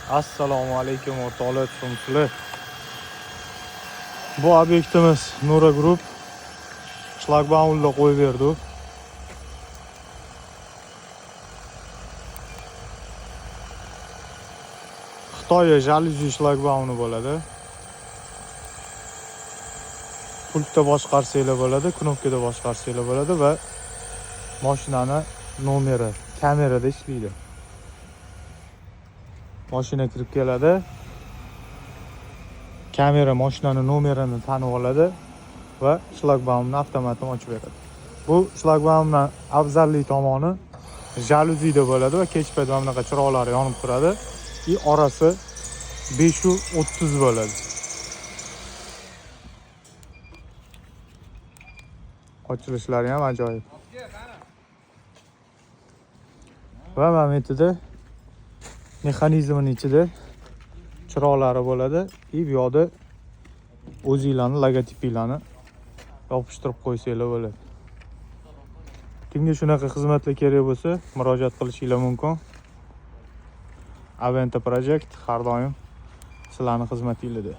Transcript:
Assalomu alaykum o'rtoqlar, tushumsizlar. Bu obyektimiz Nura Group shlagbaumlar qo'yib berdi. Xitoy jalyuzi shlagbaumi bo'ladi. Pultda boshqarsanglar bo'ladi, knopkada boshqarsanglar bo'ladi va mashinani nomeri kamerada ishlaydi. Mashina kirib keladi. Kamera mashinani nomerini tanib oladi va shlagbaumni avtomatik ochib beradi. Bu shlagbaumdan afzallik tomoni jaluziyda bo'ladi va kech payt mana bunaqa chiroqlari yonib turadi. И orasi 5:30 bo'ladi. Ochilishlari ham ajoyib. Va mana bu yerda mexanizmini ichida chiroqlari bo'ladi. И bu yoqda o'zinglarni logotipinglarni yopishtirib qo'ysanglar bo'ladi. Kimga shunaqa xizmatlar kerak bo'lsa, murojaat qilishinglar mumkin. Aventa Project har doim sizlarning xizmatingizda.